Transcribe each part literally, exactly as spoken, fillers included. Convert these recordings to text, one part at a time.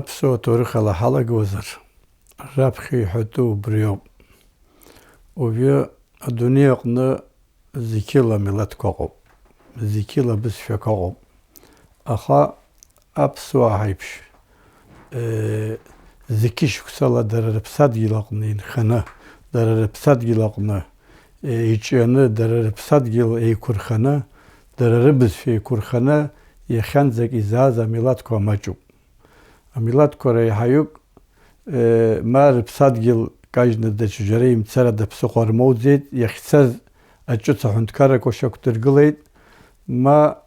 Аԥсуа ҭоурых ала ҳалагозар, раԥхьа иҳәатәу убриоуп. Уажәы адунеи аҟны зқьыла милаҭқәа ыҟоуп, зқьыла бызшәақәа ыҟоуп. Аха аԥсуаа ҳаиԥш, э, зқьышықәсала дара рыԥсадгьыл аҟны инханы, дара рыԥсадгьыл аҟны, э, иҿианы, дара рыԥсадгьыл еиқәырханы, дара рыбызшәа еиқәырханы иахьанӡагь изааз амилаҭқәа маҷуп. Амилаҭқәа реиҳаҩык, э, ма рыԥсадгьыл кажьны даҽаџьара имцарада ԥсыхәа рмоуӡеит, иахьцаз аҿыц аҳәынҭқаррақәа шьақәдыргылеит, ма,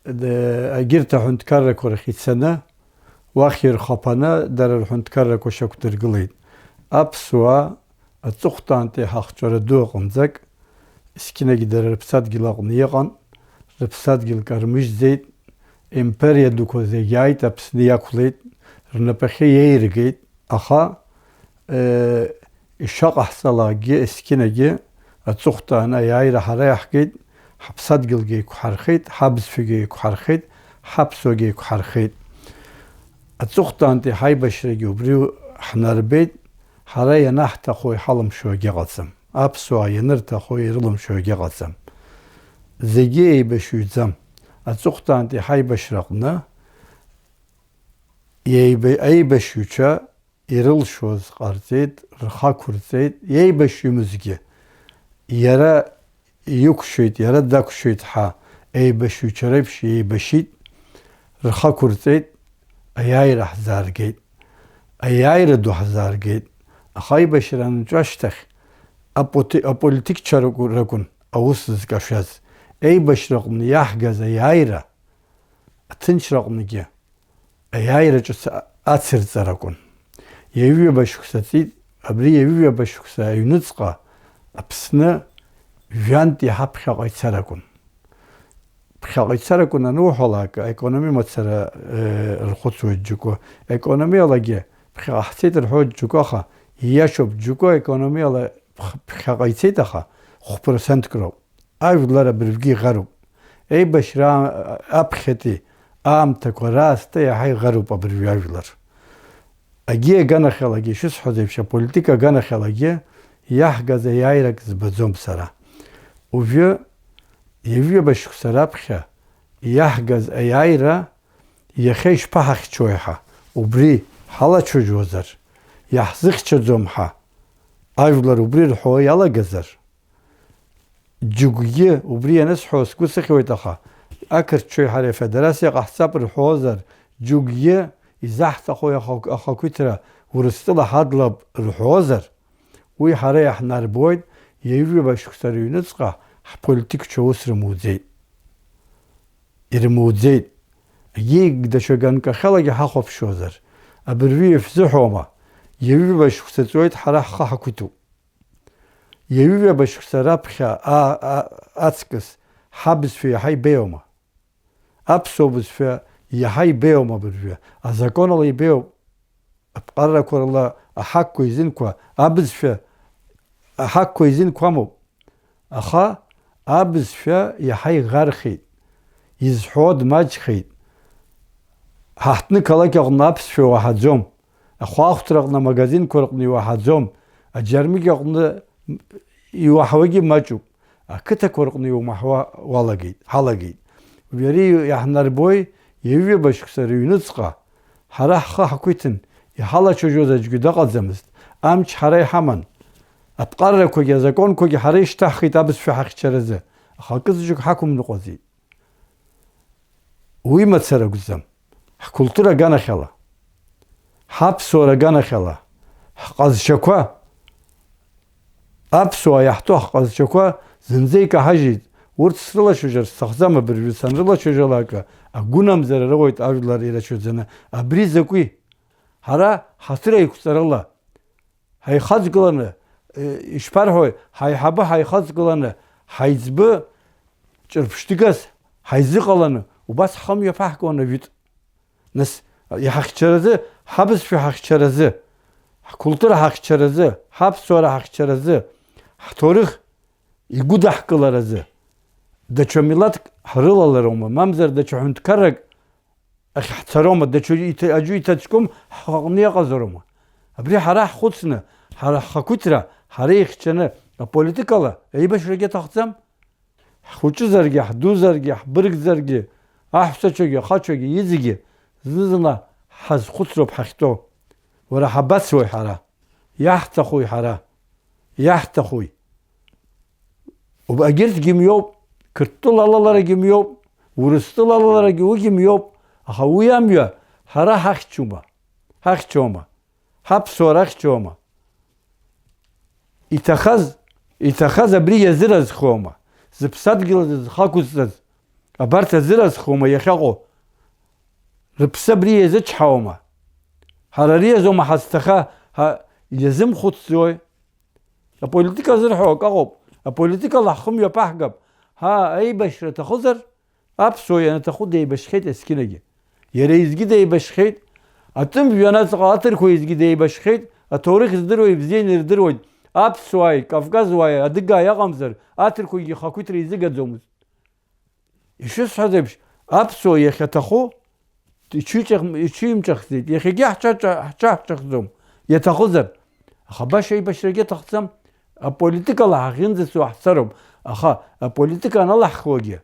э, егьырҭ аҳәынҭқаррақәа рахь ицаны, уахь ирхаԥаны, дара рҳәынҭқаррақәа шьақәдыргылеит. Аԥсуаа аҵыхәтәантәи ҳахҵәара ду аҟынӡак, есқьынагьы дара рыԥсадгьыл аҟны иҟан, рыԥсадгьыл кармыжьӡеит, империа дуқәа зегь ааит, Аԥсны иақәлеит, рнапахьы иеиргеит, аха, э, ишаҟаҳҵалакгьы, есқьынагьы аҵыхәтәан аиааира ҳара иаҳгеит, ҳаԥсадгьылгьы еиқәҳархеит, ҳабызшәагьы еиқәҳархеит, ҳаԥсуагьы еиқәҳархеит. Аҵыхәтәантәи ҳаибашьрагьы убри ҳнарбеит, ҳара ианаҳҭаху иҳалымшо агьыҟаӡам, аԥсуаа ианырҭаху ирылымшо агьыҟаӡам. Зегьы еибашьҩӡам. Аҵыхәтәантәи ҳаибашьраҟны иеиба-, аибашьҩцәа ирылшоз ҟарҵеит, рхы ақәырҵеит, иеибашьҩымызгьы иара иқәшәеит, иара дақәшәеит ҳәа еибашьҩцәа реиԥш иеибашьит, рхы ақәырҵеит, аиааира ҳзааргеит, аиааира ду ҳзааргеит, аха аибашьра анҵәа ашьҭахь апоти-, аполитикцәа ракәын аус зкашаз, еибашьраҟны иаҳгаз аиааира аҭынчраҟныгьы аиааира ҿыц ацырҵар акәын. Ҩажәаба шықәса ҵит, абри ҩажәаба шықәса аҩныҵҟа Аԥсны жәантә иаҳа ԥхьаҟа ицар акәын. Ԥхьаҟа ицар акәын ануҳәалак, аекономиа мацара, э, рхәыцуеит џьоукы. Аекономиалагьы ԥхьаҟа ҳцеит рҳәоит џьоукы, аха ииашоуп, џьоукы аекономиала ԥх-, ԥхьаҟа ицеит, аха хә-процентк роуп. Ажәлар абыржәгьы иӷаруп. Еибашьра аԥхьатәи аамҭақәа раасҭа иаҳа иӷаруп абыржәы ажәлар. Агьи аганахьалагьы, ишысҳәаз еиԥш, аполитика аганахьалагьы иаҳгаз аиааирак збаӡом сара. Уажәы, ҩажәаба шықәса раԥхьа иаҳгаз аиааира иахьа ишԥаҳахьчои ҳәа, убри ҳалачыжьуазар, иаҳзыхьчаӡом ҳәа, ажәлар убри рҳәо иалагазар, џьыгәгьы, убри ианысҳәо сгәы сыхьуеит, аха ақырҭцәеи ҳареи афедерациа ҟаҳҵап рҳәозар, џьыгәгьы изаҳҭаху ахақә-, ахақәиҭра Урыстәыла ҳадлап рҳәозар, уи ҳара иаҳнарбоит, ҩажәаба шықәса рыҩныҵҟа ҳполитикцәа ус рымуӡеит. Ирымуӡеит. Егьи даҽа ганкахьалагьы ҳахәаԥшуазар, абыржәы ишәзыҳәома, ҩажәаба шықәса ҵуеит, ҳара ҳхы ҳақәиҭуп. Ҩажәаба шықәса раԥхьа а-, а-, аҵкыс ҳабызшәа иаҳа ибеиоума? Аԥсуа бызшәа иаҳа ибеиоума абыржәы? Азаконала ибеиоуп. Аԥҟарақәа рыла аҳаққәа изинқәа, абызшәа аҳаққәа изинқәа амоуп. Аха абызшәа иаҳа иӷархеит, изҳәо дмаҷхеит. Ҳаҳҭны-қалақь аҟны аԥсшәа уаҳаӡом, ахәаахәҭраҟны амагазинқәа рҟны иуаҳаӡом, аџьармыкьа аҟны иуаҳауагьы маҷуп, ақыҭақәа рҟны иумаҳауа уалагеит, ҳалагеит. Убри иаҳнарбои, ҩажәаба шықәса рыҩныҵҟа ҳара ҳхы ҳақәиҭын, иҳалачыжьуаз аӡәгьы дыҟаӡамызт, амч ҳара иҳаман. Аԥҟарақәагьы азаконқәагьы ҳара ишьҭаҳхит абызшәа ҳахьчаразы, аха акызаҵәык ҳақәымныҟәаӡеит. Уи мацара акәӡам. Ҳкультура аганахьала, ҳаԥсуара аганахьала, ҳҟазшьақәа, аԥсуаа иаҳҭо ҳҟазшьақәа зынӡа икаҳажьит. Урҭ срылацәажәар сҭахӡам, абыржәы санрылацәажәалак, агәынамӡара роуеит ажәлар ирацәаӡаны. Абри закәи? Ҳара ҳаҭыр еиқәҵарыла ҳаихаҵгыланы, э, ишԥарҳәои, ҳаиҳабы ҳаихаҵгыланы, ҳаиҵбы ҿырԥштәыгас ҳаизыҟаланы, убас ҳхы мҩаԥаҳкуан ажәытә. Нас, иҳахьчаразы, ҳабызшәа ҳахьчаразы, ҳкультура ҳахьчаразы, ҳаԥсуара ҳахьчаразы, ҳҭоурых игәыдаҳкыларазы, даҽа милаҭк ҳрылалароума, мамзар даҽа ҳәынҭқаррак ахь ҳцароума, даҽа иҭ-, аӡәы иҭаҷкәым ҳхаҟны иҟазароума? Абри ҳара ҳхәыцны, ҳара ҳхақәиҭра, ҳара ихьчаны, аполитикала еибашьрагьы аҭахӡам. Ҳхәыҷызаргьы, ҳдузаргьы, ҳбыргӡаргьы, аҳәсачагьы, ахацәагьы, иҵегьы зны-зынла ҳазхәыцроуп ҳахьтәоу. Уара, ҳабацои ҳара? Иаҳҭахуи ҳара? Иаҳҭахуи? Уб-, егьырҭгьы мҩоуп, Қырҭтәыла алаларагьы мҩоуп, Урыстәыла алаларагьы уигьы мҩоуп, аха уи амҩа ҳара ҳахьчома? Ҳахьчома? Ҳаԥсуара ахьчома? Иҭахаз, иҭахаз абри иазыразхома? Зыԥсадгьыл зхы ақәызҵаз, абарҭ азыразхома иахьаҟоу? Рыԥсы абри иазычҳауама? Ҳара ари азоума ҳазҭаха, ҳа, иазымхәыцӡои? Аполитика зырҳәо акы ыҟоуп. Аполитикала ҳхы мҩаԥаҳгап. Ҳа, аибашьра аҭахызар, аԥсуа ианаҭаху деибашьхьеит есқьынагьы. Иара изгьы деибашьхьеит. Атәым жәҩан аҵаҟа аҭырқәа изгьы деибашьхьеит. Аҭоурых здыруа ибзианы ирдыруеит. Аԥсуааи, Кавказуааи, адыгааи аҟамзар, аҭырқәагьы хақәиҭра изыгаӡомызт. Ишысҳәаз еиԥш, аԥсуа иахьаҭаху иҽиҿах-, иҽимҿахӡеит, иахьагьы ҳҽаҿа-, ҳҽаҳҿахӡом, иаҭахызар. Аха баша аибашьрагьы аҭахӡам, аполитикала ҳахьынӡацо ҳцароуп, аха аполитика аналаҳхуагьы,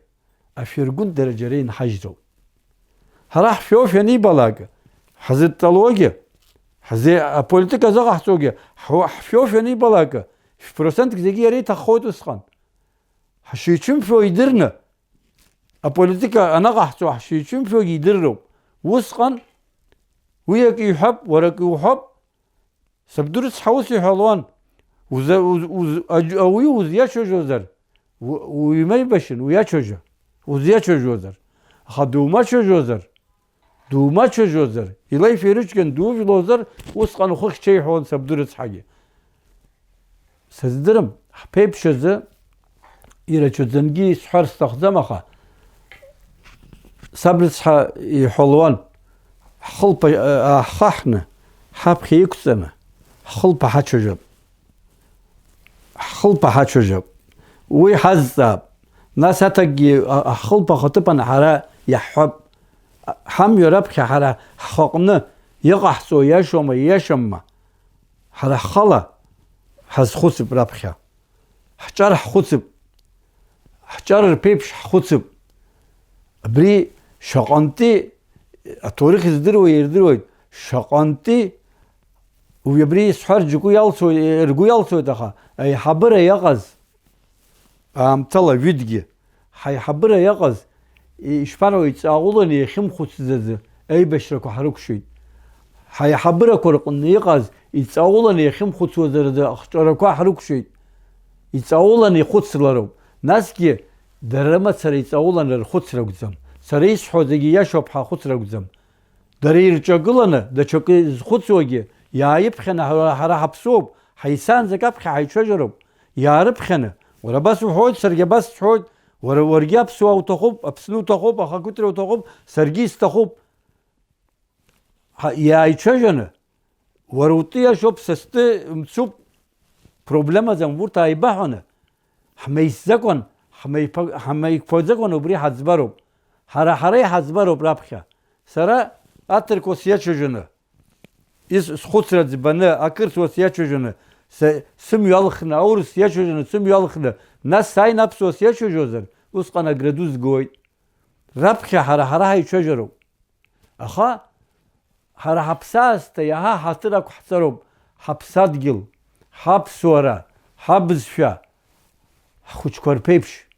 ашәыргәын дара џьара инҳажьроуп. Ҳара ҳшәоушәа анибалак, ҳзыдтәалогьы, ҳзе-, аполитика зыҟаҳҵогьы, ҳу-, ҳшәоушәа анибалак, шә-процентк зегьы иара иҭаххоит усҟан. Ҳшиҽымшәо идырны, аполитика анаҟаҳҵо ҳшиҽымшәогьы идырроуп. Усҟан уи акы иҳәап, уара акы уҳәап, сабду рыцҳа ус иҳәалуан, уза-, уз-, уз-, аџ-, ауаҩы узиацәажәозар, у-, уимеибашьын, уиацәажәа, узиацәажәозар. Аха думацәажәозар, думацәажәозар, илеишәа ирыцәгьан дужәлозар, усҟан ухы хьчеиҳәон сабду рыцҳагьы. Сыздырам, ҳԥеиԥш азы ирацәаӡангьы исҳәар сҭахӡам, аха саб рыцҳа иҳәалуан, ҳхылԥа, а, ааҳхаҳны, ҳаԥхьа иқәҵаны, ҳхылԥа ҳацәажәап. Ҳхылԥа ҳацәажәап. Уи ҳазҵаап. Нас аҭакгьы, а, ҳхылԥа ахаҭыԥан ҳара иаҳҳәап. Ҳамҩа раԥхьа ҳара ҳхаҟны иҟаҳҵо иашоума, ииашамма? Ҳара ҳхала ҳазхәыцып раԥхьа. Ҳҿар ҳхәыцып. Ҳҿар рԥеиԥш ҳхәыцып. Абри шаҟантәи аҭоурых издыруа ирдыруеит, шаҟантәи уи абри исҳәар џьоукы иалцоит, ргәы иалцоит, аха аиҳабыра иаҟаз аамҭала ҩыдгьы, ҳаиҳабыра иаҟаз, ишԥаруеи, иҵауланы иахьымхәыцӡаӡа аибашьрақәа ҳрықәшәеит. Ҳаиҳабырақәа рҟны иҟаз иҵауланы иахьымхәыцуаз рзы ахҿарақәа ҳрықәшәеит. Иҵауланы ихәыцлароуп. Насгьы дара рымацара иҵауланы рхәыцра акәӡам. Сара исҳәо зегьы иашоуп ҳәа ахәыцра акәӡам. Дара ирҿагыланы, даҽакы зхәыцуагьы иааиԥхьаны ҳара, ҳара ҳаԥсуоуп, ҳаисаанӡак аԥхьа ҳаицәажәароуп, иаарыԥхьаны, уара абас уҳәоит, саргьы абас сҳәоит, уара, уаргьы аԥсуаа уҭахуп, Аԥсны уҭахуп, ахақәиҭра уҭахуп, саргьы исҭахуп. Ҳа, иааицәажәаны, уара утәы иашоуп, са стәы мцуп, проблемаӡам, урҭ ааибаҳәаны, ҳмеисӡакәан, ҳмеиқәа-, ҳмеиқәаӡакәан убри ҳаӡбароуп. Ҳара, ҳара иҳаӡбароуп раԥхьа. Сара аҭырқәа сиацәажәаны, ис-, схәыцра ӡбаны, ақырҭуа сиацәажәаны, са-, сымҩа алхны, аурыс сиацәажәаны, сымҩа алхны, нас сааины аԥсуа сиацәажәозар, усҟан агра ду згоит. Раԥхьа ҳара, ҳара ҳаицәажәароуп. Аха ҳара ҳаԥсаасҭа иаҳа ҳаҭыр ақәҳҵароуп, ҳаԥсадгьыл, ҳаԥсуара, ҳабызшәа, ҳхәыҷқәа рԥеиԥш.